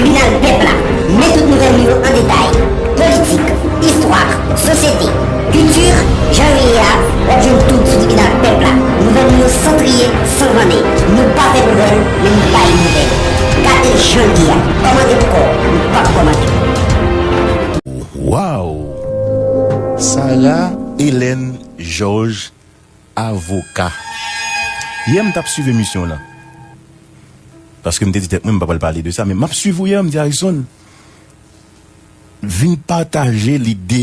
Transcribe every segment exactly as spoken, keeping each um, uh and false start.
Tribinal Pèp la. Men tout nouvèl nou yo an detay. Politik, istwa, sosyete, kilti, jan yo ye a, w ap jwenn tout sou Tribinal Pèp la. Nouvèl nou yo san triye, san vanne. Nou pa fè nouvèl, men nou bay nouvèl. Gade jan l ye a. Kòmante ankò, nou p ap kòmante. Waw! Sarah Hélène Georges, avoka. Yè m t ap swiv emisyon w lan. Paske m te di tèt mwen, m pa pral pale de sa, men m ap swiv ou yè, m di Harrison, vin pataje lide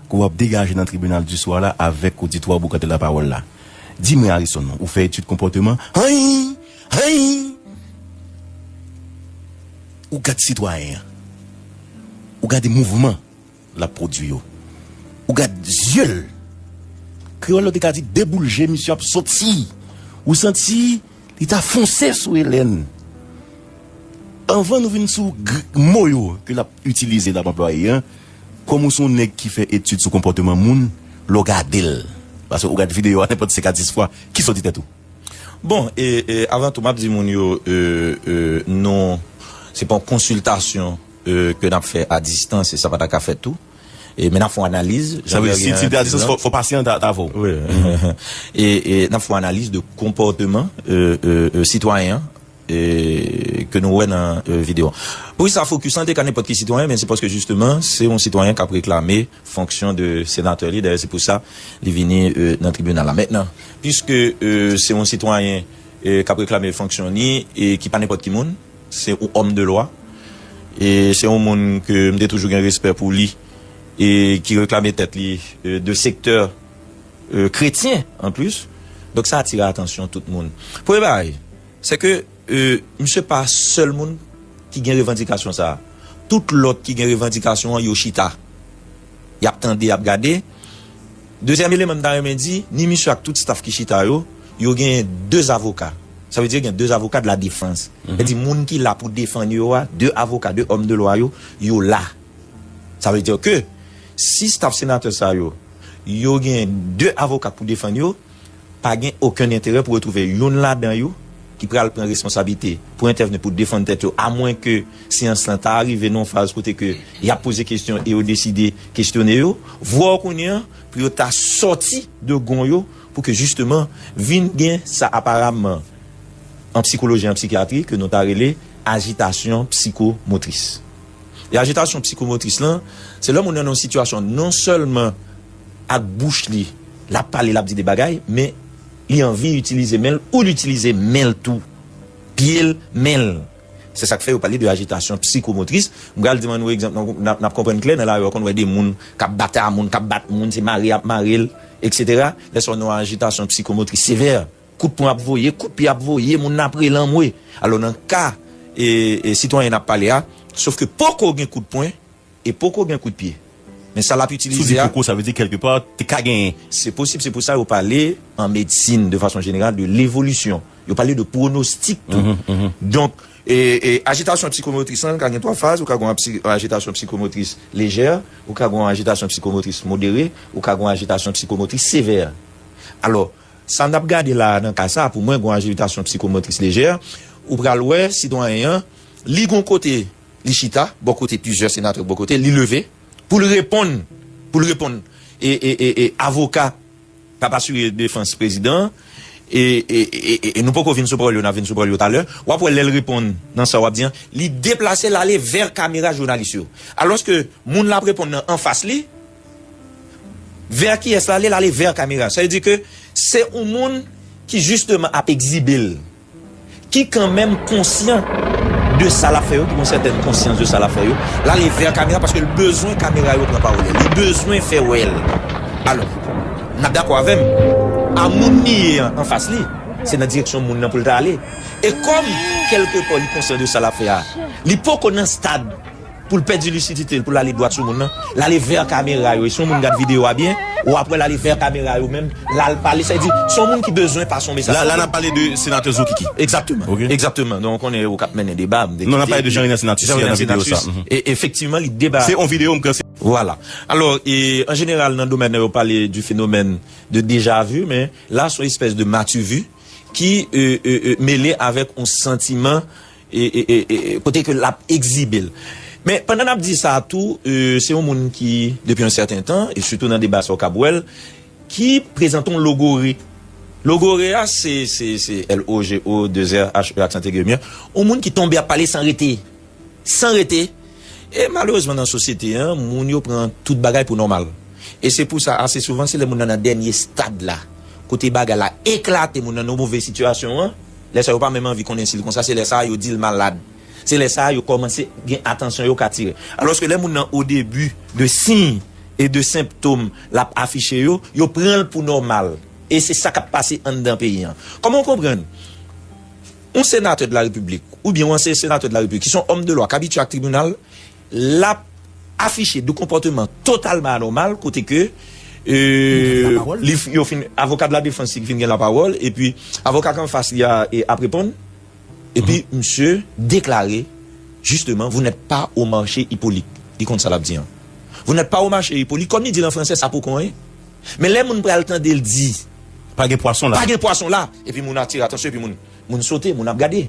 ke w ap degaje nan tribinal di swa la avèk oditwa w Boukante Lapawòl la. Di mwen, Harrison, ou fè etid konpòteman? Anyen! Anyen! Ou gad sitwayen an. Ou gade mouvman l ap pwodui yo. Ou gad zye l. Kreyòl yo te ka di deboul je misye ap soti. Ou santi li ta fonse sou Hélène. Anvan nou vin sou gr- mo yo ke l ap itilize, l ap anplwaye an, kòm ou se yon nèg ki fè etid sou konpòteman moun, lè w gade l. Paske ou gad videyo a nenpòt senk a dis fwa, kisa w di tèt ou? Bon, e, e, avan tou, m ap di moun yo, e, e, nou, se pa yon konsiltasyon, e, ke n ap fè a distans, e sa pa ta ka fèt tou. E, men n ap fè yon analiz. Sa vle di, si, si te a distans, fò, fò pasyan ta, ta avè w. Wi. E, e n ap fè yon analiz de konpòteman, e, e, e, sitwayen an, e, ke nou wè nan, e, videyo a. Poukisa fokis lan te ka nenpòt ki sitwayen, men se paske jisteman, se yon sitwayen k ap reklame fonksyon de senatè li. Dayè, se pou sa li vini, e, nan tribinal la. Mentnan, piske, e, se yon sitwayen, e, k ap reklame fonksyon li, e ki pa nenpòt ki moun, se yon òm de lwa, e se yon moun ke m te toujou gen respè pou li, e ki reklame tèt li, e, de sektè, e, kretyen, an plis. Donk, sa atire atansyon tout moun. Premye bagay, se ke, e, misye pa sèl moun ki gen revandikasyon sa a. Tout lòt ki gen revandikasyon an, yo chita. Y ap tande, y ap gade. Dezyèm eleman m ta renmen di, ni misye ak tout staf ki chita yo, yo genyen de avoka. Sa vle di yo gen de avoka de la défense. Mhm. Sa vle di moun ki la pou defann yo a, de avoka, de òm de lwa yo, yo la. Sa vle di ke si staf senatè sa yo, yo gen de avoka pou defann yo, pa gen okenn enterè pou retwouve youn ladan yo ki pral pran responsablite pou entèvni pou defann tèt yo, amwenke seyans lan ta rive nan yon faz kote ke y ap poze kesyon e yo deside kesyone yo, vwa w kounye an pou yo ta sòti de gon yo, pou ke jisteman vin gen sa aparamman an psikoloji, an psikiyatri, ke nou ta rele ajitasyon psikomotris. E ajitasyon psikomotris lan, se lè moun nan nan yon sitiyasyon non sèlman ak bouch li, l ap pale, l ap di de bagay, men li anvi itilize men l ou l itilize men l tou. Pye l, men l. Se sa k fè yo pale de ajitasyon psikomotris. M pral di nou egzanp, n ap, n ap konprann klè nan lari a, w konn wè de moun k ap bat a moun, k ap bat moun, se mare y ap mare l, etsetera. Lè sa w nan ajitasyon psikomotris sevè. Kout pwen ap voye, kout pye ap voye, moun nan ap rele anmwe. Alò, nan ka, e, e, sitwayen n ap pale a, sòf ke poko gen kout pwen e poko gen kout pye. Men sa l ap itilize a. Si w di poko, sa vle di kèlkepa, te ka genyen. Se posib, se pou sa yo pale, an medsin, de fason jeneral, de levolisyon. Yo pale de pwonostik tou. Mhm, mhm. Donk, e, e, ajitasyon psikomotris lan ka gen twa faz. Ou ka gen yon psi-, ajitasyon psikomotris lejè, ou ka gen yon ajitasyon psikomotris modere, ou ka gen yon ajitasyon psikomotris sevè. Alò, sa n ap gade la a nan ka sa a, pou mwen, gen yon ajitasyon psikomotris lejè, ou pral wè sitwayen an, li gon kote, li chita, bò kote plizyè senatè bò kote, li leve, pou l reponn, pou l reponn, e, e, e, e, avoka k ap asire defans prezidan an, e, e, e, e, e nou poko vin sou pawòl yo, n ap vin sou pawòl yo talè, w ap wè lè l reponn nan sa w ap di an, li deplase l ale vè kamera jounalis yo. Alòske moun l ap reponn nan anfas li, vè kiyès l ale, l ale vè kamera. Sa vle di ke se yon moun ki jisteman ap egzibe l, ki kanmenm konsyan de sa l ap fè yo, ki gon sètèn konsyans de sa l ap fè yo, l ale vè kamera paske l bezwen kamera yo pran pawòl li, li bezwen fè wè l. Alò, n ap dakò avè m, a moun li ye an, anfas li, se nan direksyon moun nan pou l ta ale. E kòm, kèlkepò, li konsyan de sa l ap fè a, li poko nan stad pou l pèdi lisidite l, pou l ale dwat sou moun nan, l ale vè kamera yo. E si yon moun gad videyo a byen, w ap wè l ale vè kamera yo menm, l al pale. Sa vle di, se yon moun ki bezwen pase yon mesaj. La, la, n ap pale de senatè Zokiki. Egzakteman. Ok. Egzakteman. Donk, ou konnen ou k ap mennen deba. Non, n ap pale de Jean Rene Senatus, Jean Rene Senatus. Mhm. E efektivman, li deba. Se yon videyo, m kwè se. Vwala. Alò, e, an jeneral, nan domèn nan, yo pale du phénomène de déjà vu, men la, se yon espès de m'as-tu vu ki, e, e, e, mele avèk yon santiman e, e, e, e, kote ke l ap egzibe l. Men, pandan n ap di sa a tou, e, se yon moun ki, depi yon sèten tan, e sitou nan deba sa w ka bwè l, ki prezante yon logore. Logore a, se, se, se L O G O, de R, H E, aksan aigu, mye. Yon moun ki tonbe ap pale san rete. San rete. E malerezman, nan sosyete an, moun yo pran tout bagay pou nòmal. E se pou sa, ase souvan, se lè moun nan nan dènye stad la, kote bagay la eklate, moun nan nan move sitiyasyon an, lè sa yo pa menm anvi konnen si l konsa, se lè sa a yo di l malad. Se lè sa a yo kòmanse gen atansyon yo ka tire. Alòske lè moun nan o debi de siy e de senptòm l ap afiche yo, yo pran l pou nòmal. E se sa k ap pase anndan peyi an. Kòman w konprann? Yon senatè de la repiblik, oubyen yon ansyen senatè de la repiblik, ki se yon òm de lwa, k abitye ak tribinal, l ap afiche de konpòteman totalman anòmal, kote ke, e, li, yo fin, avoka de la defans li fin gen lapawòl, epi avoka k anfas li a, e, ap reponn, epi misye deklare, justement, vous n'êtes pas au marché Hippolyte. Li konn sa l ap di an. Vous n'êtes pas au marché Hippolyte, kòm li di l an fransè, sa poko anyen. Men lè moun pral tande l di, pa gen pwason la, pa gen pwason la, epi moun atire atansyon, epi moun, moun sote, moun ap gade.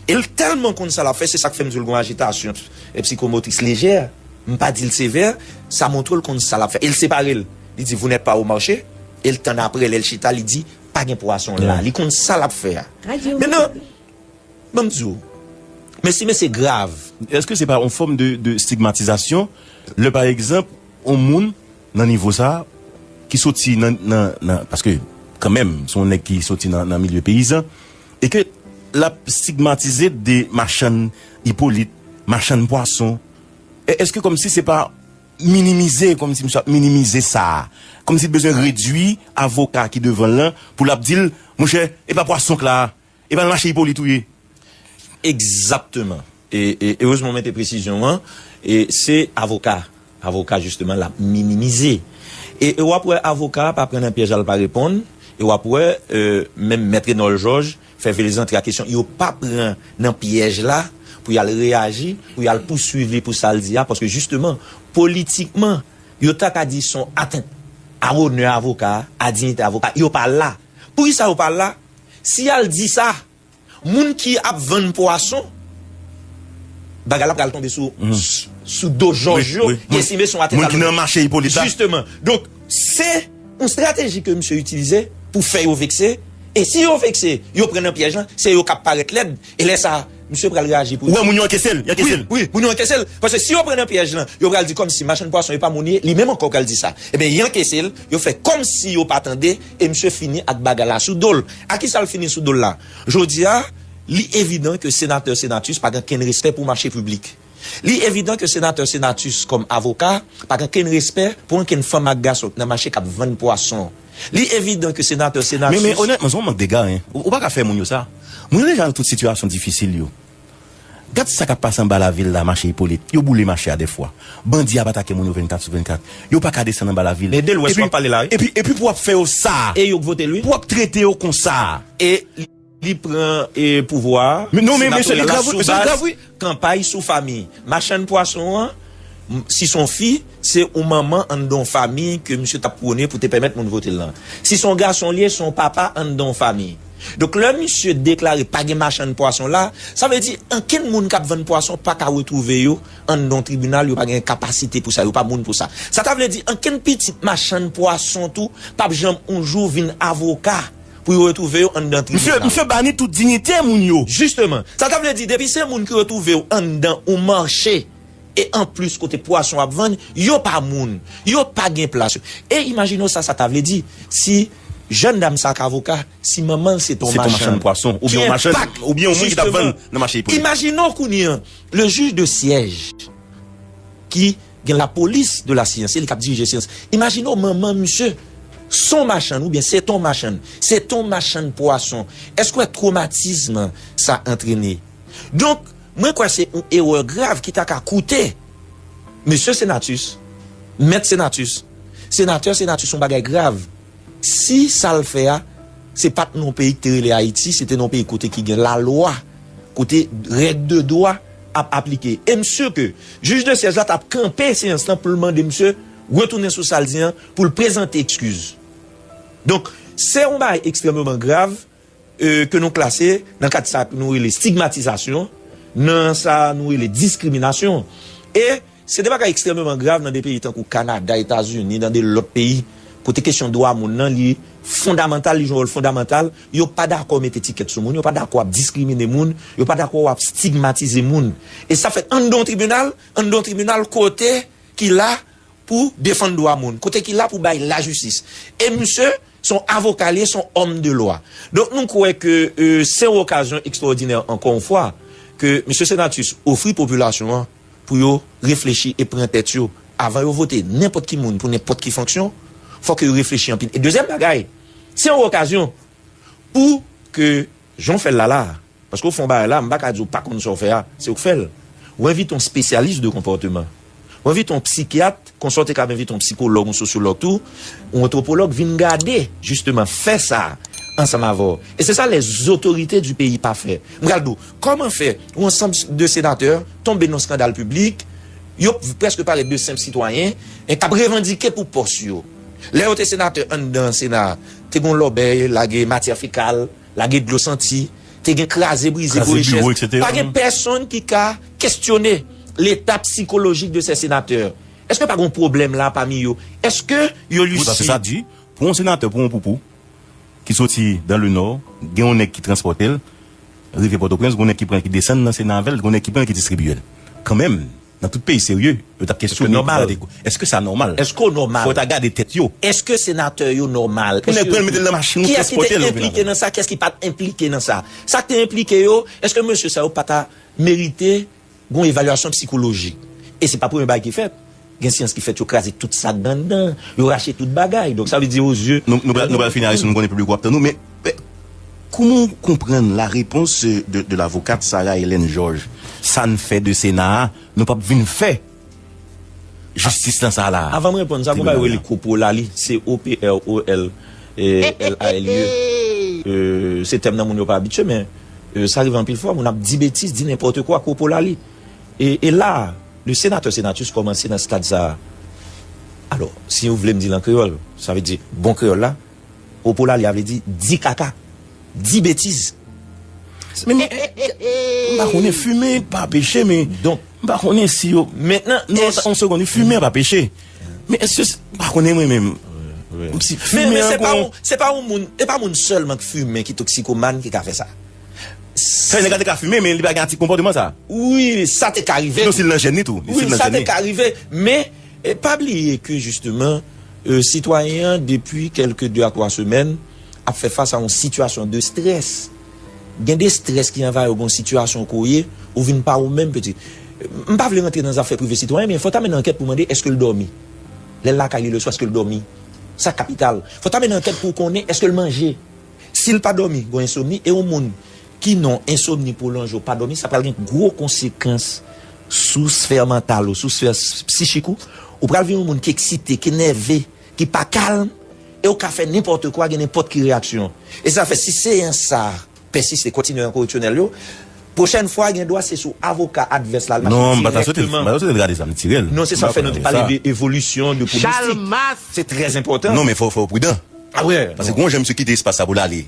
E l tèlman konn sa l ap fè, se sa k fè m di w l gen yon ajitasyon, e, psikomotris lejè. M pa di l sevè, sa montre l konn sa l ap fè. E l separe l. Li di, vous n'êtes pas au marché. E l tann apre, lè l chita, li di, pa gen pwason la. Li konn sa l ap fè a. Mentnan, ban m di w, mesye, mesye grav. Èske se pa yon fòm de, de stigmatizasyon, lè, pa egzanp, yon moun nan nivo sa, ki soti nan, nan, nan, paske, kanmenm, se yon nèg ki soti nan, nan milye peyizan, e ke l ap stigmatize de machann Ipolit, machann pwason, e èske kòmsi se pa minimize, kòmsi misye ap minimize sa a? Kòmsi l bezwen redui avoka ki devan l lan pou l ap di l, monchè, e pa pwason k la, e pa nan mache Ipolit ou ye. Egzakteman. E, e, erezman w mete presizyon an, e se avoka. Avoka, jisteman, l ap minimize. E, e w ap wè avoka a pa pran nan pyèj la, l pa reponn, e w ap wè, e, menm Mèt Renòl Jòj fè velezantre a kesyon, yo pa pran nan pyèj la pou y al reyaji, pou y al pouswiv li pou sa l di a, paske jisteman, politikman, yo ta ka di se yon atent a onè avoka a, a diyite avoka a, yo pa la. Poukisa yo pa la? Si y al di sa, moun ki ap vann pwason, bagay la pral tonbe sou, s-, sou do jòj yo, ki estime se yon atent a onè. Moun ki nan mache Ipolit la. Jisteman. Donk, se yon estrateji ke misye itilize pou fè yo vekse. E si yo vekse, yo pran nan pyèj lan, se yo k ap parèt lèd. E lè sa a, misye pral reyaji pou di. Ou wè moun yo ankese l, y ankese l. Wi, wi, moun yo ankese l. Paske si yo pran nan pyèj lan, yo pral di kòmsi machann pwason yo pa moun ye, li menm ankò pral di sa. Ebyen, y ankese l, yo fè kòmsi yo pa tande, e misye fini ak bagay la sou do l. A kisa l fini sou do l la? Jodi a, li evidan ke senatè Senatus pa gen kenn respè pou mache piblik. Li evidan ke senatè Senatus, kòm avoka, pa gen kenn respè pou ankenn fanm ak gason nan mache k ap vann pwason. Li evidan ke senatè Senatus. Men, men, onètman, se yon mank de gayen. Ou, ou pa ka fè moun yo sa. Moun yo deja nan tout sitiyasyon difisil yo. Gad sa k ap pase anba lavil la, mache Ipolit. Yo boule mache a dèfwa. Bandi ap atake moun yo vennkat sou vennkat. Yo pa ka desann anba lavil. Men de lwès w ap pale la, wi. Epi, epi pou w ap fè yo sa. E yo k vote l, wi. Pou w ap trete yo konsa. E li pran, e, pouvwa a, senatè la sou baz. Men non, men, men, mesye, li grav, wi, mesye, li grav, wi. Kanpay sou fanmi. Machann pwason an, m-, si se yon fi, se yon manman anndan yon fanmi ke misye t ap pwone pou te pèmèt moun vote l lan. Si se yon gason l ye, se yon papa anndan yon fanmi. Donk, lè misye deklare pa gen machann pwason la, sa vle di ankenn moun k ap vann pwason pa ka retwouve yo anndan yon tribinal, yo pa gen kapasite pou sa, yo pa moun pou sa. Sa ta vle di ankenn pitit machann pwason tou p ap janm yon jou vin avoka pou yo retwouve yo anndan tribinal. Misye, misye bani tout diyite moun yo. Jisteman. Sa ta vle di, depi se moun ki retwouve yo anndan yon mache, e anplis kote pwason ap vann, yo pa moun. Yo pa gen plas yo. E imajine w sa, sa ta vle di, si jèn dam sa k avoka, si manman l se t on machann pwason, oubyen yon machann, oubyen yon moun ki t ap vann nan mache Ipolit. Imajine w kounye a, le juge de siège, ki gen lapolis de la siyans, se li k ap dirije siyans. Imajine w manman misye, se on machann, oubyen se t on machann, se t on machann pwason. Èske w wè twomatizm sa antrene? Donk, mwen kwè se yon erè grav ki ta ka koute mesye Senatus, mèt Senatus, senatè Senatus, yon bagay grav. Si sa l fè a, se pa t nan yon peyi ki te rele Ayiti, se te nan yon peyi kote ki gen lalwa, kote règ de dwa ap aplike. E m si ke jij de syèj la t ap kanpe seyans lan pou l mande misye retounen sou sa l di an, pou l prezante ekskiz. Donk, se yon bagay ekstrèmeman grav, e, ke nou klase nan kad sa nou rele stigmatizasyon, nan sa nou rele diskriminasyon. E se de bagay ekstrèmeman grav nan de peyi tankou Kanada, Etazini, nan de lòt peyi, kote kesyon dwa moun nan, li fondamantal, li jwe yon wòl fondamantal, yo pa dakò met etikèt sou moun, yo pa dakò ap diskrimine moun, yo pa dakò ap stigmatize moun. E sa fèt anndan yon tribinal, anndan yon tribinal kote ki la pou defann dwa moun, kote ki la pou bay lajistis. E misye, se yon avoka li ye, se yon òm de lwa. Donk, nou kwè ke, euh, se yon okazyon ekstraòdinè, ankò yon fwa, ke mesye Senatus ofri popilasyon an pou yo reflechi e pran tèt yo. Avan yo vote nenpòt ki moun pou nenpòt ki fonksyon, fòk yo reflechi anpil. E dezyèm bagay, se yon okazyon pou ke, jan w fè l la la, paske w fè yon bagay la, m pa ka di w pa konn sa w fè a, se w k fè l. Ou envite yon spesyalis de konpòteman. Ou envite yon psikyat, konsa w te ka envite yon psikològ, yon sosyològ tou, yon antwopològ vin gade, jisteman, fè sa ansanm avè w. E se sa lèzotorite di peyi pa fè. M pral di w, kòman fè yon ansanm de senatè tonbe nan skandal piblik, yo prèske parèt de senp sitwayen, e k ap revandike pou pòs yo. Lè yo te senatè anndan Sena, te gen lòbèy, lage matyè fekal, lage dlo santi, te gen kraze brize, kraze bwo, etsetera. Pa gen pèsonn ki ka kestyone leta psikolojik de sè senatè. Èske pa gen pwoblèm la pami yo? Èske yo li si? Wi, paske sa di, pou yon senatè, pou yon poupou, ki soti dan le nò, gen yon nèg ki transpòte l, rive Pòtoprens, gen yon nèg ki pran, ki desann nan Sena avè l, gen yon nèg ki pran, ki distribiye l. Kanmenm, nan tout peyi serye, yo t ap kestyone, yo t ap gade, èske sa nòmal? Èske w nòmal? Fò yo ta gade tèt yo. Èske senatè yo nòmal? Pou nèg pran l mete l nan machin, yo transpòte l, yo vin avè l. Kiyès ki te enplike nan sa? Kiyès ki pa t enplike nan sa? Sa k te enplike yo, èske mesye sa yo pa ta merite gon evalyasyon psikolojik? E se pa premye bagay ki fèt. Gen syans ki fèt, yo kraze tout sa k gen anndan, yo rache tout bagay. Donk, sa vle di, ozye... Nou, nou pral, nou pral fini, Aristide, nou konnen piblik ou ap tann nou, men, men, kouman w konprann la réponse de, de l'avocate Sarah Hélène Georges? Sa n fè de Sena a, nou p ap vin fè jistis nan sa la. Avan m reponn sa, gon bagay yo rele koprolali, C O P R O L, e, L A L I E. E, se tèm nan moun yo pa abitye, men, e, sa rive anpil fwa, moun ap di betiz, di nenpòt kwa, koprolali. E, e la, le sénateur Senatus kòmanse nan stad sa a. Alò, si w vle m di l an kreyòl, sa vle di, bon kreyòl la, koprolali a vle di, di kaka, di betiz. Men, men, m pa konnen, fimen pa peche, men donk, m pa konnen si yo... Mentnan, non, èske yon segonn, fimen pa peche. Men èske, m pa konnen mwen menm. Wi, wi. Si fimen an gon... Men, men se pa yon, se pa yon moun, se pa moun sèlman k fimen, ki toksikomàn, ki ka fè sa. Sa vle di nèg la te ka fimen, men li pa gen ti konpòteman sa. Wi, sa te ka rive. Non, si l nan jèn li tou. Wi, sa te ka rive, men, e, pa bliye ke, jisteman, e, sitwayen an, depi kèlke de a twa semèn, ap fè fas a yon sitiyasyon de strès. Gen de strès ki anvayi w, gen yon sitiyasyon ke w ye, ou vin pa ou menm, peti. M pa vle rantre nan zafè prive sitwayen, men fò w ta mennen ankèt pou mande èske l dòmi. Lè l lakay li leswa, èske l dòmi? Sa kapital. Fò w ta mennen ankèt pou w konnen èske l manje. Si l pa dòmi, gen ensomni, e yon moun ki nan ensomni pwolonje, ou pa dòmi, sa pral gen gwo konsekans sou sfè mantal ou, sou sfè s-, psichik ou. Ou pral vin yon moun ki eksite, ki nève, ki pa kalm, e ou ka fè nenpòt kwa, gen nenpòt ki reyaksyon. E sa fè, si seyans sa a pèsiste, kontinye nan koreksyonèl yo, pwochèn fwa, gen dwa se sou avoka advès la l mache dirèkteman. Non, m pa ta swete, m pa ta swete l gade sa, m tire l. Non, se sa fè nou te pale de evolisyon, de pwonostik. Se trè enpòtan. Non, men fò, fò w pridan. A wi. Paske gon jan misye kite espas sa pou l ale.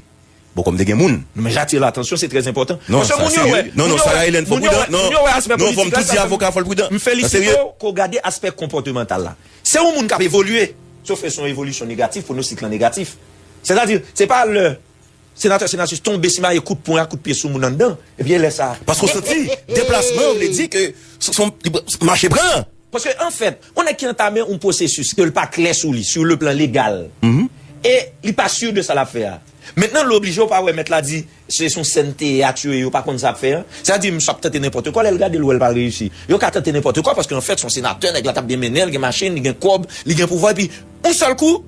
Bon, kòm te gen moun. Non, men j'attire l'attention, se trè enpòtan. Non, sa serye. Non, non, Sarah Hélène, fò w pridan. Non, non, fò m tou di avoka, fò l pridan. M felisite w ke w gade aspè konpòtemantal la. Se yon moun k ap evolye, sof ke se yon evolisyon negatif, pwonostik lan negatif. Sètadi, se pa lè senatè Senatus tonbe simaye kout pwen ak kout pye sou moun anndan, epi e lè sa. Paske w santi deplasman an vle di ke s-, s-, mache pran. Paske, anfèt, yon nèg ki antame yon pwosesis ke l pa klè sou li, sur le plan légal, e li pa si de sa l ap fè a. Mentnan, l oblije, ou pa wè mèt la di, se, se yon sèn teyat yo ye, yo pa konn sa y ap fè a. Sa di, misye ap tante nenpòt kwa, lè l gade l wè l pa reyisi. Yo ka tante nenpòt kwa, paske, anfèt, se yon senatè, nèg la t ap byen mennen l, gen machin, li gen kòb, li gen pouvwa, epi, yon sèl kou,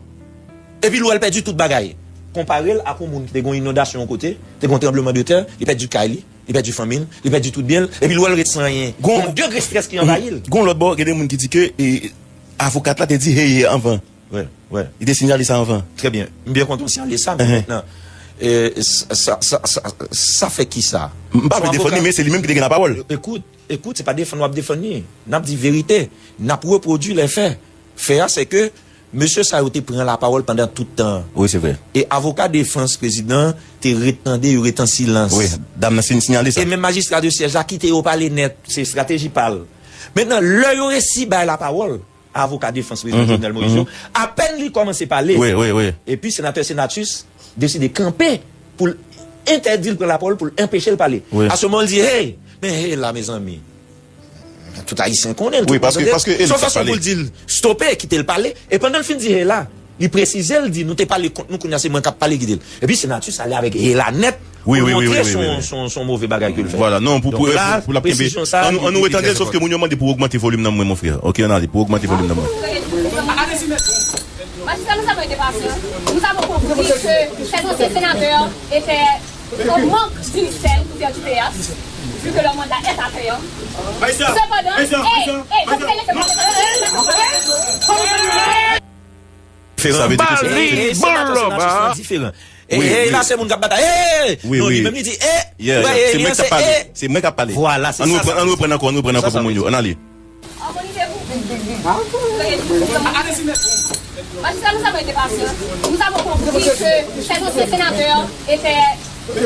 epi l wè l pèdi tout bagay. Konpare l ak yon moun ki te gen yon inondasyon yon kote, te gen yon tranblemanntè, li pèdi kay li, li pèdi fanmi l, li pèdi tout byen l, epi l wè l ret san anyen. Gon, gon degre strès ki anvayi l. Gon lòt bò, gen de moun ki di ke, e, avokat la te di hey anvan. Wi, wi. Li te siyale sa anvan. Trè byen. M byen kontan w siyale sa, men mentnan, e, sa, sa, sa, sa, sa fè kisa? M pa vle defann li, men se li menm ki te gen lapawòl. Ekout, ekout, se pa defann w ap defann li. N ap di verite. N ap repwodui lè fè. Fè a, se ke Mesye sa yo te pran lapawòl pandan tout tan an. Wi, se vre. E avoka defans prezidan an te ret tande, yo ret an silans. Wi, dam nan fin sinyale sa. E menm majistra de syèj la kite yo pale nèt, se estrateji pa l. Mentnan, lè yo resi bay lapawòl avoka defans prezidan Jovenel Moïse yo, apèn li kòmanse pale, Wi, wi, wi. epi senatè Senatus deside kanpe pou l entèdi l pran lapawòl, pou l anpeche l pale. Wi. Asomò l di, hey, men hey la, mezanmi. Tout Ayisyen konnen l, Wi, tout paske- moun tande. paske e li Se yon k ap fason pale. Pou l di l stope, kite l pale. E pandan l fin di hey la, li presize l, di nou te pale kont nou, kounye a se mwen k ap pale, kite l. Epi Senatus ale avèk hey la nèt pou Wi, wi, wi, montre wi, se wi, yon- wi. se yon- se yon move bagay ke l fè. Vwala, non, pou, pou, Donk la, pou, pou l ap kenbe. Presizyon sa, Ann nou, ann nou retande l, sòf ke moun yo mande pou ogmante volim nan mwen, mon frè. Ok, ann ale, pou ogmante volim nan mwen. Magistrat, nous avons été patients. Nous avons compris que cet ancien sénateur était en manque d'une scène pour faire du théâtre, vu que leur mandat est attrayant. Cependant, hey, hey, ça fait laisser Sa vle di ke se- Hey, hey, senatè, senatris lan diferan. Hey, Wi, hey, wi. La se moun k ap batay. Hey! Wi, Non, wi. Li menm li di, hey! Yeah, Bay, yeah. hey, Se li mwen k se, ap pale. Hey! Se mwen k ap pale. Vwala, se Ann sa, reprann, sa, ann sa. reprann ankò, ann reprann ankò Sa, pou sa. Moun yo. Ann ale. Magistrat, nous avons été patients. Nous avons compris que cet ancien sénateur était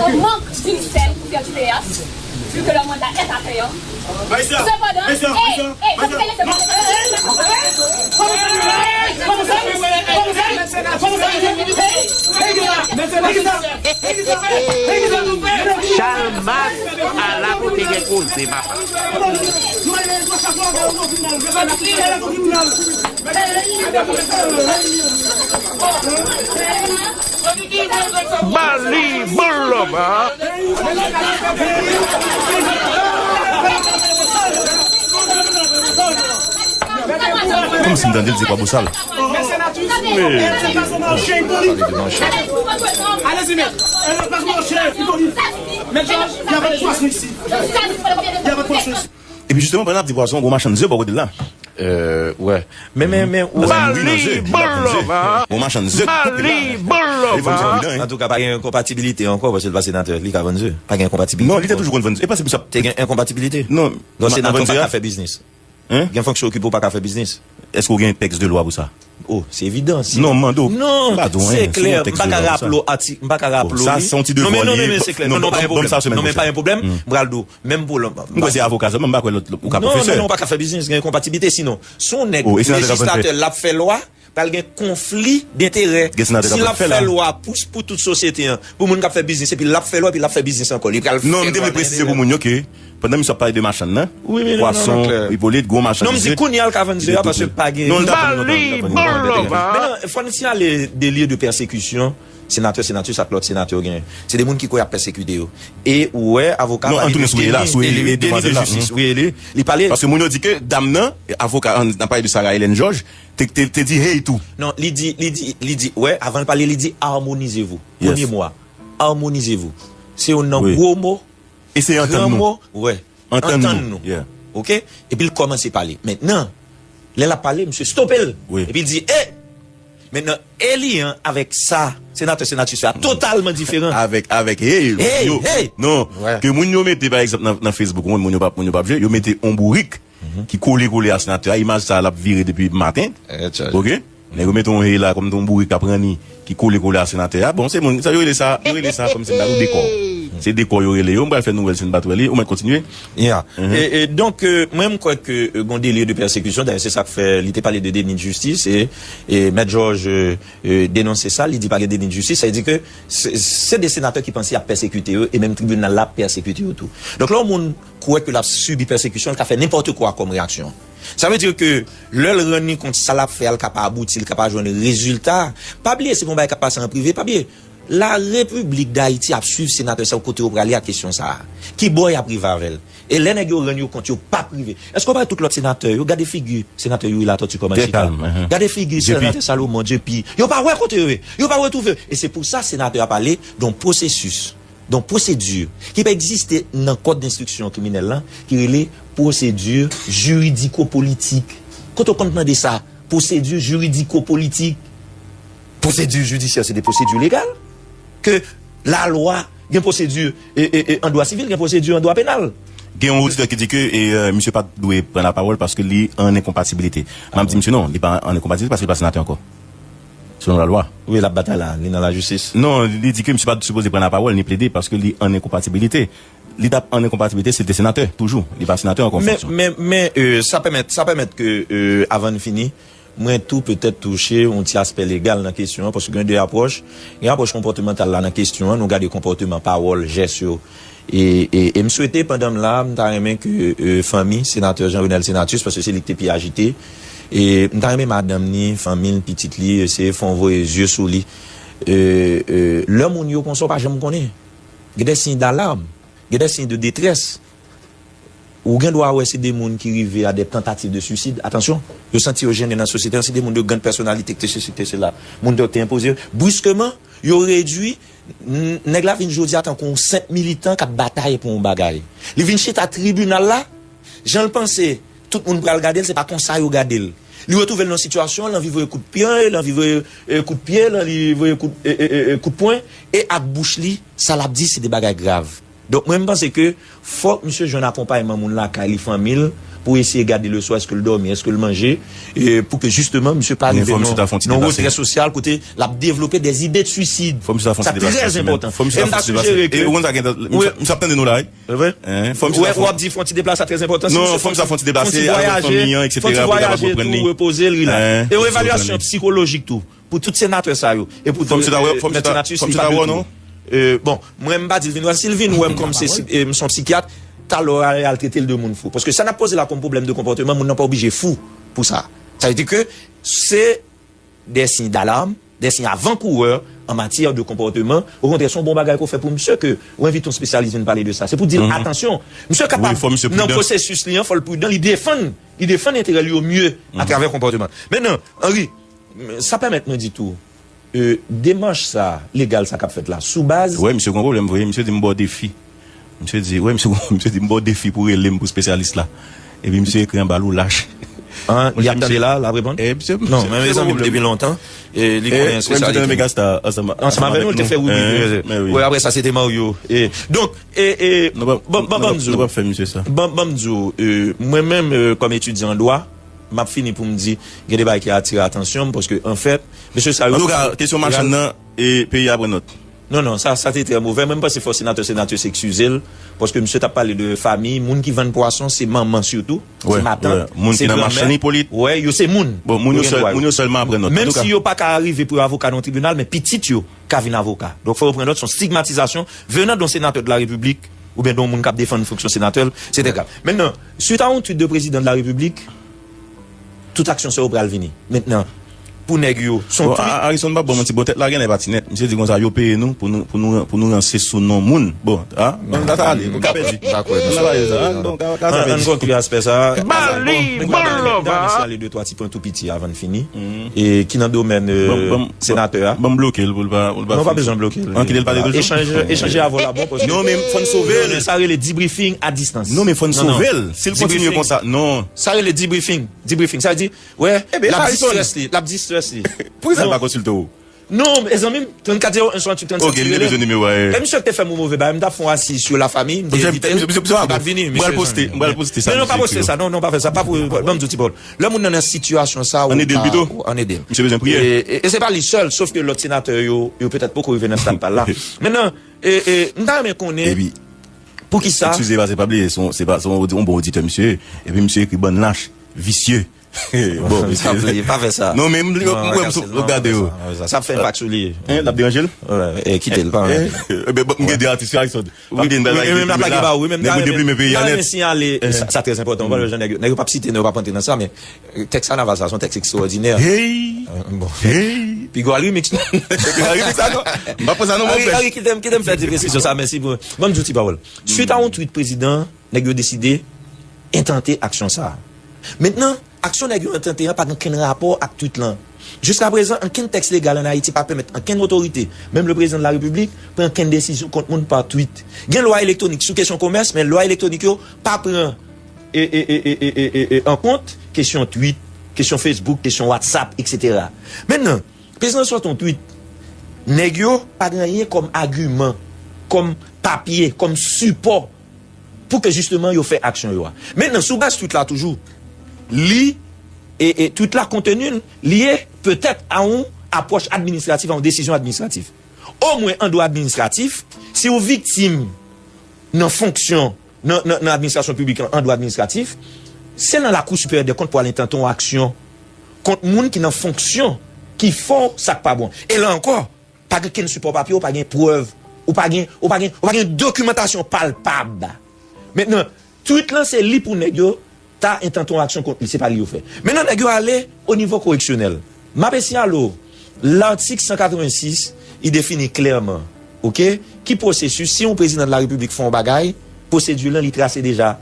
en manque d'une scène pour faire du théâtre, vu que leur mandat est attrayant. Cependant, hey, hey, ça fait laisser Chalmas, ala kote gen koze, papa. Ba li bon lòba. Kòmsi m tande l di pa bousal. Allez-y, maître. Maître Georges, il y a pas de poisson ici. Il y a pas de poisson ici. Epi jisteman, pandan n ap di pwason, gwo machann ze bò kote l la. Euh, ouais. Men, men, men, ou Ba li bon lòba. Gwo machann ze. Ba li bon lòba. Antouka, pa gen konpatibilite ankò, paske l pa senatè, li ka vann ze. Pa gen konpatibilite. Non, li te toujou konn vann ze. E pa se pou sa. Te gen enkonpatibilite. Non, Donk, nan senatè vann pa ze ka a? Fè biznis. Hein? Gen fonksyon okipe w pa ka fè biznis. Èske w gen tèks de lwa pou sa? Oh, se evidan. Si Non, m mande w. Non, Pardon, hein, se si klè. yon tèks M pa de ka lwa pou raple w sa. atik, m pa ka raple w. Sa, Li. Se yon ti Non, devwa men non, li men, ye. men, se klè. Non, Non, non, pa gen ban m sa pwoblèm. semèn Non, men pa pwochèn. gen pwoblèm. M pral di w. Menm pou lòt. M kwè se avoka sèlman, m pa kwè lòt ou ka Non, pwofesè. Non, non, pa ka fè biznis, gen konpatibilite sinon. Si yon nèg Oh, e senatè k ap fè. Lejislatè l ap fè lwa, pral gen konfli denterè. Gen senatè k Si ap l ap fè fè l. Lwa pou, pou tout sosyete an, pou moun k ap fè biznis, epi l ap fè lwa, epi l ap fè biznis ankò. Li pral Non, fè m te lwa vle presize nan pou moun yo ke pandan misye ap pale de machann nan, Wi, wi, non, non, pwason, non, klè. Ipolit, gwo machann. Non, m di kounye a l ka vann ze a, paske pa gen. Non, l ta Ba vann, li non, bon lòba. Men non, fò n siyale delye de pèsekisyon. Senatè, senatris ak lòt senatè yo genyen. Se de moun ki kwè y ap pèsekite yo. E ou wè, avoka Non, pale Antoine de Souye la, deni, Souye, deni, e, deni de demwazèl la, jistis. mhm. Wi, e li, li pale. Paske moun yo di ke dam nan, avoka, an, nan pale de Sarah Hélène Georges, te, te, te di hey tou. Non, li di, li di, li di, wè, avan l pale, li di harmonisez-vous. Yes. Premye mo a, harmonisez-vous. Se youn nan Wi. Gwo mo, E se antann gran nou. Mo, wè. Antann nou. Antann nou. Yeah. Ok? Epi l kòmanse pale. Mentnan, lè l ap pale, misye stope l. Wi. Epi l di, e! Mentnan, e li an avèk sa, senatè, senatris la, totalman diferan. Avèk, avèk, hey, Hey, yo, hey. Non, Wè. Ke moun yo mete, pa egzanp, nan, nan Facebook, moun, moun yo p ap, moun yo p ap jwe, yo mete on bourik ki kole kole a senatè a, imaj sa l ap vire depi maten. Eh, tchaj. Ok? Nèg yo mete on hey la, kòm te on bourik k ap ranni, ki kole kole a senatè a. Bon, se moun, sa yo rele sa, yo rele sa, kòm se m ta di w dekò. Se dekò yo rele yo, m pral fè nouvèl si n pa t wè li, ou mèt kontinye. Yeah. E, e donk, euh, mwen, m kwè ke, euh, gon delye de pèsekisyon, dayè, se sa k fè li te pale de deni de jistis, e, e Mèt Georges, euh, euh, denonse sa, li di pa gen deni de jistis, sa vle di ke se, se de senatè ki panse y ap pèsekite yo, e menm tribinal la ap pèsekite yo tou. Donk, lè yon moun kwè ke l ap sibi pèsekisyon, l ka fè nenpòt kwa kòm reyaksyon. Sa vle di ke lè l rann li kont sa l ap fè a, l ka pa abouti, l ka pa jwenn rezilta. Pa bliye, se pa yon bagay k ap pase an prive, pa bliye. La Repiblik Dayiti ap swiv senatè sa yo kote yo prale ak kesyon sa a. Ki bò y ap rive avè l? E lè nèg yo rann yo kont yo p ap rive. Èske w pa wè tout lòt senatè yo? Gade figi senatè Youri Latortue kòman l chita. Gade figi senatè Salomon, Dupuy. Yo pa wè kote yo ye. Yo pa retwouve yo. E se pou sa senatè a pale de yon pwosesis, de yon pwosedi ki pa egziste nan kòd denstriksyon kriminèl lan, ki rele pwosedi jiridiko-politik. Kote w konn tande sa? Pwosedi jiridiko-politik. Pwosedi jidisyè se de pwosedi legal. Ke lalwa gen pwosedi, e, e, e, an dwa sivil, gen pwosedi an dwa penal. Gen yon oditè ki di ke e, euh, misye pa t dwe pran lapawòl paske li an enkonpatibilite. M ap di misye non, li pa an enkonpatibilite paske li pa senatè ankò. Selon lalwa. Wi, l ap batay la, li nan lajistis. Non, li di ke misye pa t sipoze pran lapawòl ni plede paske li an enkonpatibilite. Li t ap an enkonpatibilite si l te senatè, toujou. Li pa senatè ankò an fonksyon. Men, men, men, euh, sa pèmèt, sa pèmèt ke, euh, avan n fini, mwen tou petèt touche yon ti aspè legal nan kesyon an, paske gen de apwòch. Gen apwòch konpòtemantal la nan kesyon an, nou gade konpòteman, pawòl, jès yo. E, e, e m swete pandan m la, m ta renmen ke, euh, fanmi senatè Jean Renel Senatus, paske se li ki te pi ajite, e m ta renmen madanm ni, fanmi l, pitit li, eseye fè yon voye zye sou li. Euh, euh, lè moun yo konsa, w pa janm konnen. Gen de siy dalam, gen de siy de detrès. Ou gen dwa wè se de moun ki rive a de tantativ de suisid. Atansyon, yo santi yo jennen nan sosyete an, se de moun de grand pèsonalite ki te sesi, ki te sela. Moun yo te enpoze yo. Briskeman, yo redui, n- nèg la vin jodi a tankou yon senp militan k ap batay pou yon bagay. Li vin chita tribinal la, jan l panse tout moun pral gade l, se pa konsa yo gade l. Li retwouve l nan sitiyasyon, l anvi voye kout pye, l anvi voye, eh, kout pye, l anvi voye kout, eh, eh, eh, eh, kout pwen, e ak bouch li, sa l ap di, se de bagay grav. Donk, mwen, m panse ke fòk misye jwenn akonpayman moun lakay li, fanmi l, pou eseye gade leswa, èske l dòmi, èske l manje, e pou ke, jisteman, misye pa rive nan, nan retrè sosyal kote l ap devlope des idées de suicide. Fò misye ta fè yon ti deplase. Sa trè enpòtan. Fò misye ta fè yon ti deplase. E m ta sijere ke. E ou konn sa gen tan, misye ap tande nou la, wi. E vre? Hein, fò misye ta fè. W ap di fè yon ti deplase, sa trè enpòtan. Non, fò misye ta fè yon ti deplase avèk fanmi an, etsetera, pou l kapab reprann li. Fò l ti vwayaje, pou l repoze l, wi la. E yon evalyasyon psikolojik tou. Pou tout senatè sa yo. E pou, fò misye ta wè, fò misye ta, fò misye ta wè w, non? Euh, bon, mwen, m pa di l vin wè. Si l vin wè m kòm se, si, eh, m se yon sikyat, talè a, al trete l de moun fou. Paske sa n ap poze la kòm pwoblèm de konpòteman, moun nan pa oblije fou pou sa. Sa vle di ke se de siy dalam, de siy avan kourè an matyè de konpòteman. Okontrè, se yon bon bagay ke w fè pou misye ke w envite yon espesyalis vin pale de sa. Se pou di l, atansyon, misye kapab, nan pwosesis li an, fò l pridan, li defann, li defann enterè l yo mye atravè konpòteman. Mentnan, Henry, sa pèmèt mwen di tou, euh, demach sa, legal sa k ap fèt la, sou baz. Wè, misye gen yon pwoblèm vre, misye di m ba w defi. Misye di, wè, misye, misye di m ba w defi pou rele m pou espesyalis la. Epi misye ekri anba l ou lach. An, li ap tande la, l ap reponn? Non, men mezanmi, depi lontan, e li konnen espesyalis. Wè, misye te nan Megastar ansanm avèk nou. Ansanm avèk nou, li te fè ribrik. Wè, apre sa, se te Mario. E, donk, e, e, ban, ban, ban m di w. Nou p ap fè misye sa. Ban, ban m di w, euh, mwen menm, euh, kòm etidyan an dwa, m ap fini pou m di, gen de bagay ki atire atansyon m, paske, anfèt, mesye sa yo. Antouka, kesyon machann nan, e peyi a pran nòt. Non, non, sa, sa te trè movè. Mwen, m panse fò senatè Senatus eskize l, paske misye t ap pale de fanmi, moun ki vann pwason, se manman sitou, se matant, se granmè. Wè, moun ki nan machann Ipolit. Wè, yo se moun. Bon, moun yo sèl, moun yo sèlman ap pran nòt. Menm si yo pa ka rive pou yo avoka nan yon tribinal, men pitit yo ka vin avoka. Donk, fò yo pran nòt, se yon stigmatizasyon venant de yon senatè de la Repiblik, oubyen de yon moun k ap defann fonksyon senatè l, se trè grav. Mentnan, suite à un tweet de président de la République, tout aksyon sa yo pral vini. Mentnan, pou nèg yo, se yon tweet. Bon, Harrison pa ban manti, bon, tèt la genlè pa ti nèt. Misye di konsa, yo peye nou pou nou, pou nou, pou nou ranse sou non moun. Bon, a, bon, sa ale, nou ka pèdi. Nou pa pale sa, a, bon, ka, ka sa pèdi. Ann konkli aspè sa. Bali, bon, bon, bon, bon. Misye ale de twa ti pwen tou piti avan n fini. E ki nan domèn, euh, senatè a. Ban m bloke l pou l pa, pou l pa. Non, pa bezwen bloke l. An, kite l pale toujou. Echanj, echanj avè w la bon, paske. Non, men fò n sove l. Sa rele debriefing à distance. Non, men fò n sove l. Si l kontinye konsa, non. Sa rele debriefing. Debriefing. Sa vle di, wè, l ap distress li, l ap distress li. Poukisa l pa konsilte w? Non, mezanmi, trannkat zewo en swasanntuit trannsenk. Ok, li te bezwen nimewo a. E misye ki te fè m yon move bagay, m t ap fè yon asiz sou lafami, m te envite l, li pa t vini. M pral poste, m pral poste sa. Non, non, pa poste sa, non, non, pa fè sa, pa pou, ban m di w ti pawòl. Lè moun nan nan sitiyasyon sa, ou ka, ann ede l. Misye bezwen priyè. E, e, e se pa li sèl, sof ke lòt senatè yo, yo petèt poko rive nan stad pa l la. Mentnan, e, e, m ta renmen konnen poukisa. Eskize, pa, se pa bliye, se yon, se pa, se yon, yon bon oditè, misye. Epi misye ekri bann lach, visye. Bon, pa fè sa. Non, men m, m, m, m gade yo. Sa ap fè enpak sou li. Hein, l ap deranje l? Wè, e kite l, pa. Enben, bon, m gen de atis yo, Harrison. Wi, wi, men m ap lage ba ou, wi, men m ta renmen, m ta renmen siyale, sa, sa trè enpòtan, w pa wè jan nèg yo, nèg yo p ap site non, yo p ap antre nan sa, men, euh, tèks Kanaval sa, se yon tèks ekstwòdinè. Hey! Euh, bon. Hey! Piga w al remix, non? Piga w al remix sa, non? M pa pran sa, non, mon frè. Harry, Harry, kite m, kite m fè ti presizyon sa, mèsi pou, ban m di w ti pawòl. Suite à yon tweet prezidan, nèg yo deside entante aksyon sa. Mentnan, aksyon nèg yo entante an pa gen okenn rapò ak tweet lan. Jiskaprezan, okenn tèks legal ann Ayiti pa pèmèt okenn otorite, menm le président de la République, pran okenn desizyon kont moun pa tweet. Gen lwa elektwonik sou kesyon komès, men lwa elektwonik yo pa pran, e, e, an kont kesyon tweet, kesyon Facebook, kesyon WhatsApp, etsetera. Mentnan, prezidan sòti yon tweet, nèg yo pa gen anyen kòm agiman, kòm papye, kòm sipò pou ke jisteman yo fè aksyon yo a. Mentnan, sou baz tweet la toujou, li, e, e tweet la konteni l, li ye petèt a yon apwòch administratif, a yon desizyon administratif. Omwen an dwa administratif, si w viktim nan fonksyon, nan, nan, nan administrasyon piblik lan, an dwa administratif, se nan Lakou Siperyè dè Kont pou al entante yon aksyon kont moun ki nan fonksyon ki fè w sa k pa bon. E la ankò, pa gen kenn sipò papye, ou pa gen prèv, ou pa gen, ou pa gen, ou pa gen dokimantasyon palpab. Mentnan, tweet lan se li pou nèg yo ta entante yon aksyon kont li, se pa li yo fè. Mentnan, nèg yo ale o nivo koreksyonèl. M ape siyale w, latik san katrevensis, li defini klèman, oke, ki pwosesis, si yon prezidan de la repiblik fè yon bagay, pwosedi lan li trase deja.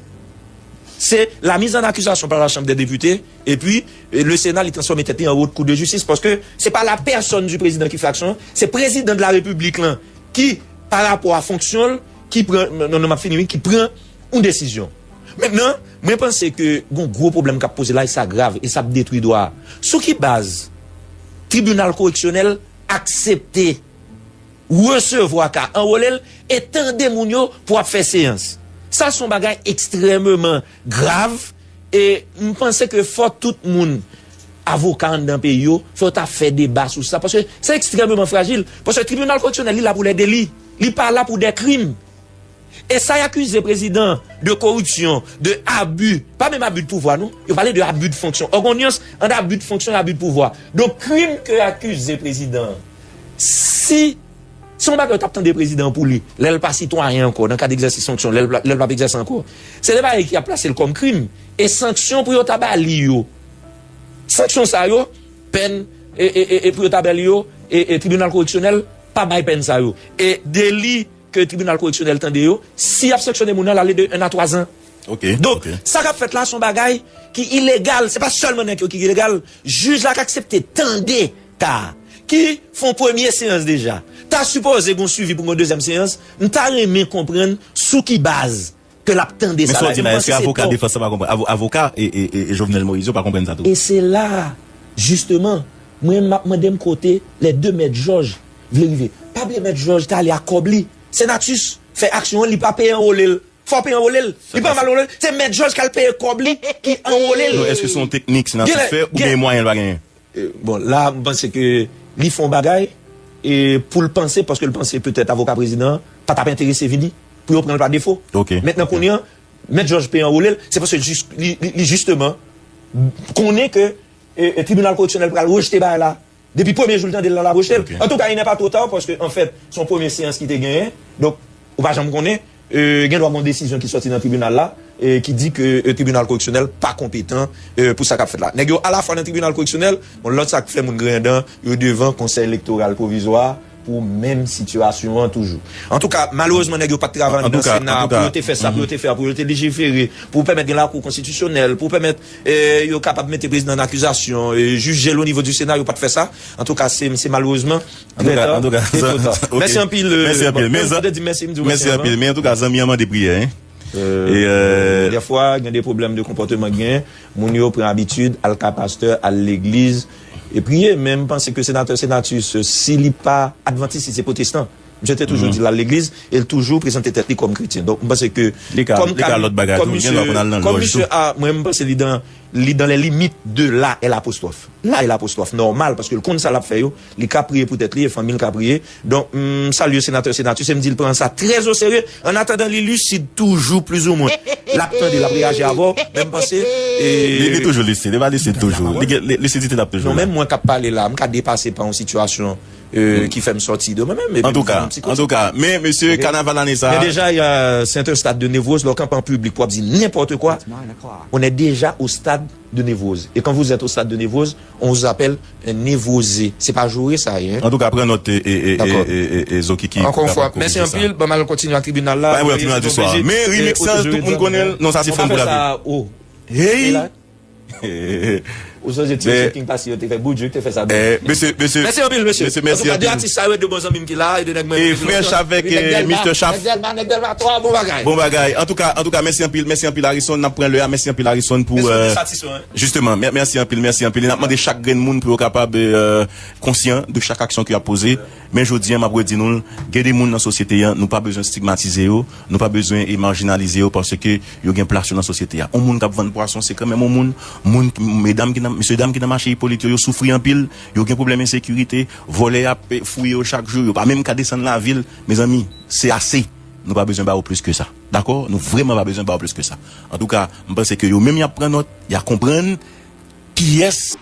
Se la mise en accusation par la Chambre des députés, epi, e, le Sénat li transfòme tèt li an Haute Cour de Justice, paske se pa la personne du président ki fè aksyon, se prezidan de la repiblik lan ki, pa rapò a fonksyon l, ki pran, non, non, m ap fini, wi, ki pran yon desizyon. Mentnan, mwen panse ke gon gwo pwoblèm k ap poze la, e sa grav, e sa ap detwi dwa a. Sou ki baz tribinal koreksyonèl aksepte resevwa ka, anwole l e tande moun yo pou ap fè seyans? Sa se yon bagay ekstrèmeman grav, e m panse ke fò tout moun, avoka anndan peyi yo, fò yo ta fè deba sou sa, paske se ekstrèmeman frajil, paske tribinal koreksyonèl, li la pou lè deli, li pa la pou dè krim. E sa y akize prezidan de koripsyon, de abi, pa menm abi de pouvwa, non. Yo pale de abi de fonksyon. Ò, gon nyans ant abi de fonksyon e abi de pouvwa. Donk, krim ke akize prezidan an, si se yon bagay yo t ap tande prezidan an pou li, lè l pa sitwayen ankò, nan kad egzèsis fonksyon, lè l, lè l p ap egzèse ankò, se de bagay ki ap plase l kòm krim. E sanksyon pou yo ta ba li yo, sanksyon sa yo, pèn, e, e, e, e pou yo ta ba li yo, e, e tribinal koreksyonèl pa bay pèn sa yo. E deli ke tribinal koreksyonèl tande yo, si y ap sanksyone moun nan, l ale de en a twa zan. Ok. Donk, ok, sa k ap fèt la, se yon bagay ki ilegal. Se pa sèlman nèg yo ki ilegal. Jij la k aksepte tande ka, ki fè yon premye seyans deja, ta sipoze gen yon swivi pou gen yon dezyèm seyans. M ta renmen konprann sou ki baz ke l ap tande sa la. Men sa w di la, èske avoka defans lan pa konprann? Avo-, avoka e, e, e, e Jovenel Moïse yo pa konprann sa tou? E se la, jisteman, mwen m ap mande m kote lè de mèt Jòj vle rive. Pa bliye mèt Jòj t ale ak kòb li. Senatus fè aksyon an, li pa peye anwole l. Fò peye anwole l. Li pa mal anwole l. Se mèt Jòj k al peye kòb li ki anwole l. Non, èske se yon teknik Senatus fè oubyen mwayen l pa genyen? E, bon, la, m panse ke li fè yon bagay, e pou l panse, paske l panse petèt avoka prezidan an pa t ap enterese vini pou yo pran l pa defo. Ok. Mentnan, kounye a, mèt Jòj peye anwole l, se paske jis-, li, li, li jisteman konnen ke, e, e tribinal koreksyonèl pral rejte bagay la. Depi premye jou l tande l la, l ap rejte l. Ok. Antouka, il n'est pas trop tard, paske, anfèt, se yon premye seyans ki te genyen. Donk, ou pa janm konnen, e, gen dwa gen yon desizyon ki sòti nan tribinal la, e, ki di ke, e, tribinal koreksyonèl pa konpetan, e, pou sa k ap fèt la. Nèg yo alafwa nan tribinal koreksyonèl, yon lòt sa k fè moun griyen dan, yo devan Konsèy Elektoral Pwovizwa pou menm sitiyasyon an toujou. Antouka, malerezman, nèg yo pa t travay anndan Sena pou yo te fè sa, pou yo te fè, pou yo te lejifere, pou pèmèt gen lakou konstitisyonèl, pou pèmèt, e, yo kapab mete prezidan an akizasyon, e, jije l o nivo di Sena, yo pa t fè sa. Antouka, se, se malerezman, Antouka, antouka, ok. Mèsi anpil, e, mèsi anpil. Bon, men mwen te di mèsi, m di w mèsi anvan. Mèsi anpil. Men antouka, zanmi an mande priyè, hein. E, e, dèfwa, gen de pwoblèm de konpòteman k genyen. Moun yo pran abitid al ka pastè, al legliz, e priye. Men m panse ke senatè Senatus, si li pa advantis, li se pwotestan. Misye te toujou di l al legliz, e l toujou prezante tèt li kòm kretyen. Donk, m panse ke li ka, li ka lòt bagay tou, gen dwa konn al nan lòj tou. Kòm misye a, mwen, m panse li dan, li dans les limites de là est l'apostrophe. Là est l'apostrophe nòmal, paske l konn sa l ap fè yo. Li ka priye pou tèt li e fanmi l ka priye. Donk, m salye senatè Senatus e m di l pran sa trè o serye. An atandan, li lisid toujou, plizoumwen. L ap tande, l ap reyaji avè w. Men m panse, e, li, li toujou lisid, li pa lisid toujou. Li gen, li, lisidite l ap toujou la. Non, menm mwen k ap pale la, m ka depase pa yon sitiyasyon, e, ki fè m sòti de mwen menm, epi m vin yon ti kote. Antouka, antouka. Men, mesye, kanaval ane sa a. Mais déjà, il y a, c'est un stade de névrose, lè w kanpe an piblik pou w ap di n'importe quoi. On est déjà au stade de névrose. Et quand vous êtes au stade de névrose, on vous appelle un névrosé. Se pa joure sa ye, hein. Antouka, pran nòt, e, e, e, e, e, e, Zoki ki kapab korije sa. Ankò yon fwa, mèsi anpil. Ban m al kontinye ak tribinal la. Bay wè tribinal di swa. Men remix sa, tout moun konnen l. Non, sa se fanm pou lavi. Hey! Ou sonje ti mesye King Pasi yo te fè Boudjou te fè sa menm. Mesye, mesye, mèsi anpil mesye. Mesye, mèsi anpil. Antouka, de atis sa yo e de bon zanmi m ki la, e de nèg mwen. E frè Chavèk, Mister Chavèk. Bon bagay. Bon bagay. Antouka, antouka, mèsi anpil, mèsi anpil Arison. N ap pran lè a, mèsi anpil Arison pou. Jisteman, mèsi anpil, mèsi anpil. E n ap mande chak grenn moun pou yo kapab konsyan de chak aksyon ke y ap poze. Men jodi a, m ap redi nou l, gen de moun nan sosyete a, nou pa bezwen stigmatize yo, nou pa bezwen e majinalize yo paske yo gen plas yo nan sosyete a. Yon moun k ap vann pwason, se kanmenm yon moun, moun, medam ki nan, mesye dam ki nan mache Ipolit yo, yo soufri anpil, yo gen pwoblèm ensekirite, vòlè ap fouye yo chak jou, yo pa menm ka desann lavil. Mezanmi, se ase. Nou pa bezwen ba yo plis ke sa. Dakò? Nou vrèman pa bezwen ba yo plis ke sa. Antouka, m panse ke yo menm y ap pran nòt, y a konprann kiyès